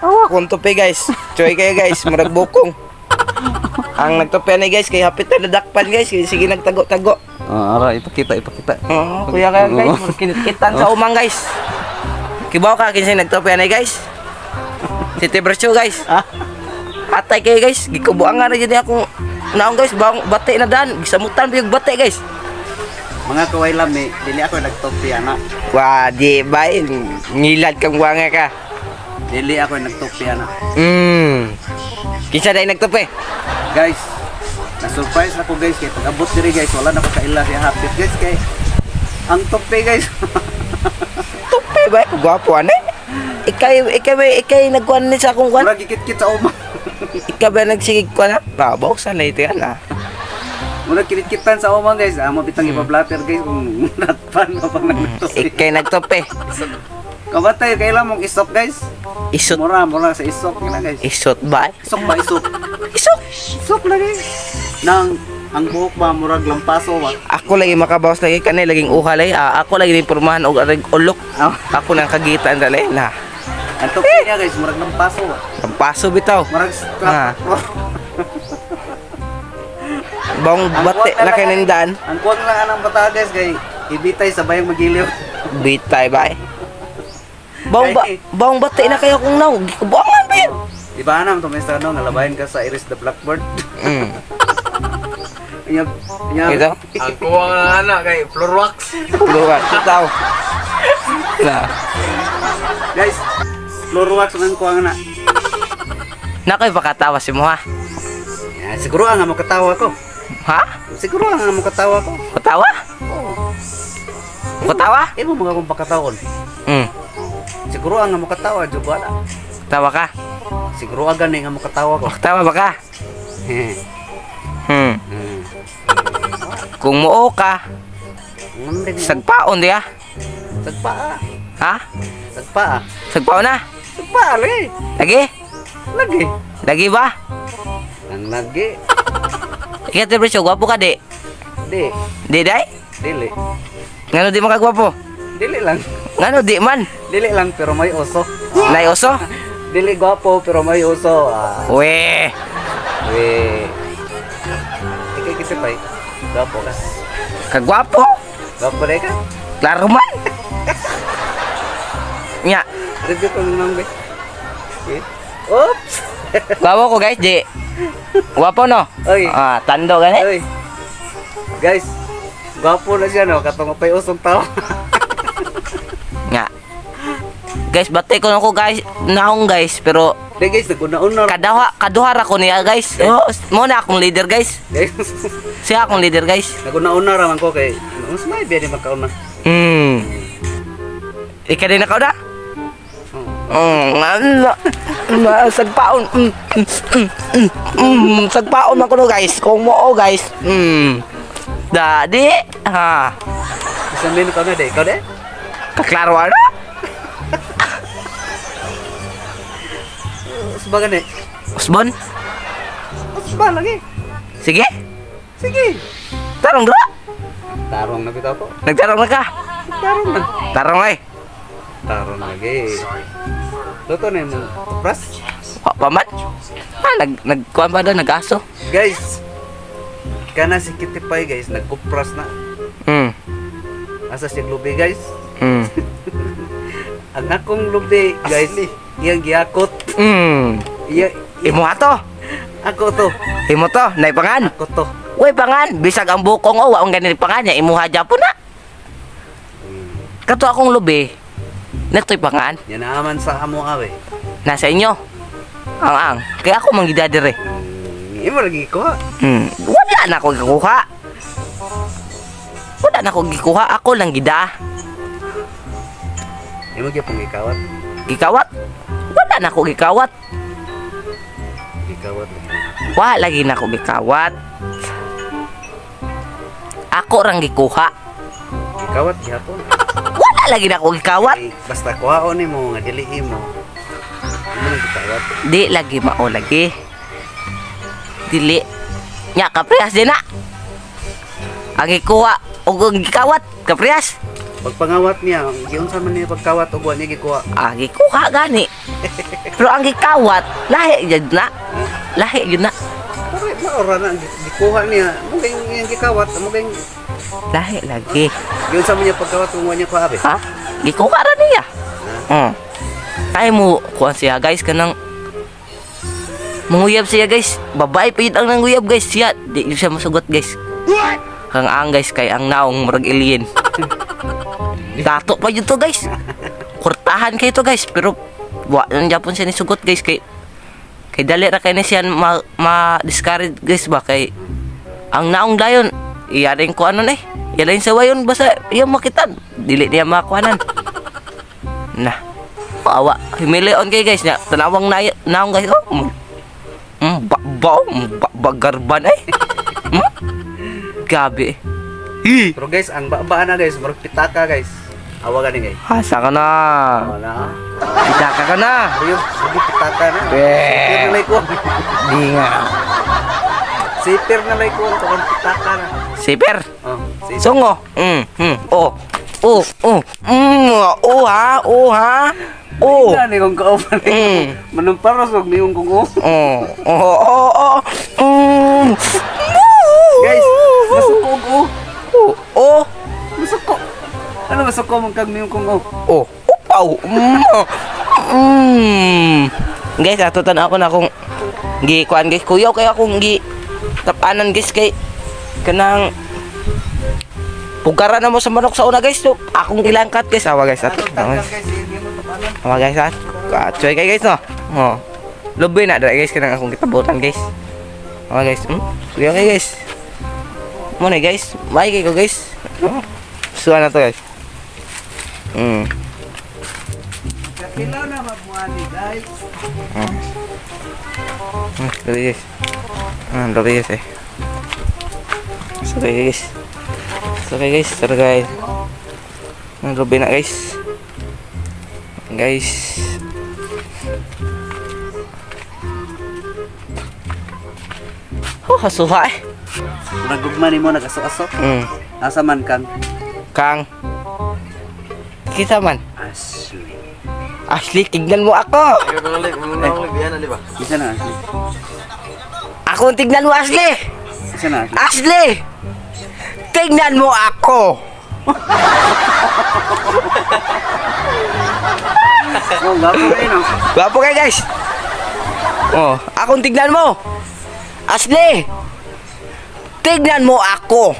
Awa kung tupi, guys. Choy kayo, guys, murag bukong. Ang nagtupi ni, guys, kay hapit na nadakpan, guys, kay sige nagtago-tago. Oh, ara, ipakita, ipakita. Oo, kuya kayo, guys, murag kinitkitan sa umang, guys. Kibaw ka kinsay nagtupi ani, guys? Si Tibercio, guys. Atay kayo, guys, gikubuangan na jud akong naong, guys, bawang bate na dan, gisamutan pa yung bate, guys. Mga kaway lami, dili ako nagtupi ana. Wa, di ba? Ngilad kang wanga ka. Dili ako nagtupi ana. Kinsa dai nagtupi? Guys, na-surprise ako, guys, kay pag abot diri, guys, wala na ko kaila si Hapit, guys, kay ang tupi, guys. Tupi ba? Gwapo ani. Ikay ikay ba ikay nagkuan ni sa akong kuan? Murag gikit-kit sa uma. Ikaw ba nagsigig kuan ha? Babaw sa na ito yan ah. Murag kinitkitan sa uma, guys. Amo bitang ipa-blatter, guys, kung natpan na pang nagtupi. Ikay nagtupi. Kabatay kailan mong isok, guys. Isot. Mura mura sa isok na, guys. Isot ba? Isok ba isok? Isot. Isok lagi. Nang ang buhok ba murag lampaso ba? Ako lagi makabawas lagi kanay laging uha lagi. Ah, ako lagi ni pormahan og arag ulok. Ah, Ako nang kagitan dali na. ang tupi niya, guys, murag lampaso ba? Ang paso bitaw. Murag Ah. strap. Bawang bate na kay nindan. Ang kuwang lang anang bata, guys, kay ibitay sa bayang magiliw. Bitay ba? Bawang ba bawang bate na kayo kung naw. Gikubuangan ba yun? Di ba anam tumista no nga labahin ka sa Iris the Blackbird? Inya inya. Ito? Ang kuwang na anak kay floor wax. Luwa, tutaw. Na. Guys, floor wax ang kuwang na. Nakoy pakatawa si mo ha. Ya, siguro ang mo katawa ko. Ha? Siguro ang mo katawa ko. Katawa? Katawa? Imo mga akong pakatawon. Siguro ang mo katawa jud wala. Tawa ka. Siguro ang gani nga mo katawa ko. Katawa ba ka? Kung muo ka, sagpaon di ah. Sagpa ah. Ha? Sagpa ah. Sagpaon na? Sagpa lagi. Lagi? Lagi. Lagi ba? Ang lagi. Ikaw, Tibricio, gwapo ka di? Di. Di day? Dili. Ngano di makagwapo? Dili lang. Ngano di man? Dili lang pero may oso. Nay oso? Dili gwapo pero may oso. Ah. Weh. We. Ikay kita pay. Gwapo ka. Kagwapo. Gwapo rin ka. Klaro man. Nya, Review ko nang be. Okay. Oops. gwapo ko, guys, di. Gwapo no? Oy. Ah, tando gani. Oy. Guys, gwapo na siya no katong pay usong tao. Nga. Guys, bate ko nako, guys, naong, guys, pero Di guys, naguna-una. kadawa kaduha ra ko niya, guys. Oh, mo na akong leader, guys. Guys, Siya akong leader, guys. naguna-una ra man ko kay mas may biya di magkauna. Ika din ako na. Ano, sagpaon. Sagpaon man ko no, guys. Kung mo, guys. Dadi. Ha. Isang minuto na di, ikaw di? Kaklaro ano? Usba gani. Usbon. Usba lagi. Sige. Sige. Tarong dra. Tarong na bitaw ko. Nagtarong na ka. Tarong na. Tarong ay. Tarong lagi. Luto na yung pras. Wa pa man. Ah, nagkuan pa daw, nag-aso. Guys, kana si Kitty Pie, guys, nagkupras na. Asa siya lubi, guys? Ang akong lubi, guys, iyang giyakot. Iya, Imo ato. ako to. Imo to, naipangan. Ako to. Uy, pangan, bisag ang bukong o, wa ang ganit pangan niya, imuha japon na. Kato akong lubi, natoy pangan, Yan naman sa amo awe. Nasa inyo. Ang ang, kaya ako manggida dire. Imo lagi ko. Wala na ako gikuha. Wala na ako gikuha, ako lang gida. Imo gyud gikawat. Gikawat? Wala na ako gikawat. Gikawat. Wala lagi na ako gikawat. Ako rang gikuha. Gikawat gihapon. Wala lagi na ako gikawat. Kay basta kuhaon nimo nga dili imo. Imo nang gikawat. Di lagi mao lagi. Dili. Nya kaprehas din na. Ang ikuha og ang gikawat kaprehas. Pagpangawat niya, giunsa man niya pagkawat og wa niya gikuha. Ah, gikuha gani. Pero ang gikawat, lahi jud na. Lahi jud na. Pero maora na gikuha niya. Mo kay iyang gikawat, mo kay Lahi lagi. giunsa man niya pagkawat kung wa niya kuha be. Ha? Gikuha ra niya. Ay mo kuan siya guys kanang manguyab siya guys. Babae pa yun ang nanguyab guys siya. Di yun siya masugot guys. Kang ang guys kay ang naong murag alien. Dato pa yun to guys. Kurtahan kayo to guys pero wa nang Japon siya nisugot guys kay kay dali ra kay ni siya ma, ma discourage guys ba kay ang naong dayon iya rin ko ano na eh. Iya rin sa wayon basta iya makitan dili niya makuhanan. Na. Awa, himilion kay guys nya. Tanawang na naong guys. Oh. Ba ba ba, ba garban eh. Gabi. Hi. Pero guys, ang baba na guys, murag pitaka guys. Awa gani guys. Asa ka na. Wala. Pitaka ka na. Pero yun, lagi pitaka na. Eh. Sipir na lay ko. Di nga. Sipir na lay ko ang pitaka na. Siper. Oh, sipir. Songo. Oh. Oh, oh. Oh ha, oh ha. Oh. Gani kung kauban. Manumparos og niyong kung oh. Oh. Oh, oh, oh. Guys, masuko og oh. Oh, oh. Masuko. Ano masuko man kag niyong kung oh. Oh, upaw. Guys, ato tan ako na akong gi kuan guys, kuyaw kay akong gi tapanan guys kay kanang pugaran na mo sa manok sa una guys. So, akong ilangkat guys. Awa guys, ato. Ano tanggal guys, hindi mo tapanan. Awa guys, at. Atsoy kay guys no. Oh. Lubi na dira guys kanang akong gitabutan guys. Awa guys. Kuyaw kay guys. Mo na guys. Bye kay ko guys. Oh. Suwa na to guys. Kakilaw na mabuhani guys. Labi guys. Labi guys eh. Sorry guys. Sorry guys, sorry guys. Labi na guys. Guys. Oh, hasuha eh. Nagugma nimo nagaso-aso. Asa man kang Kang. Kita man. Ashley. Ashley, tignan mo ako. Ikaw kang live, mga nang live yan, di ba? Isa na Ashley. Ako ang tignan mo, Ashley. Isa na Ashley. Ashley! Tignan mo ako! Oh, gapo rin oh. Gwapo kayo guys! Oh, akong tignan mo! Ashley! Tignan mo ako!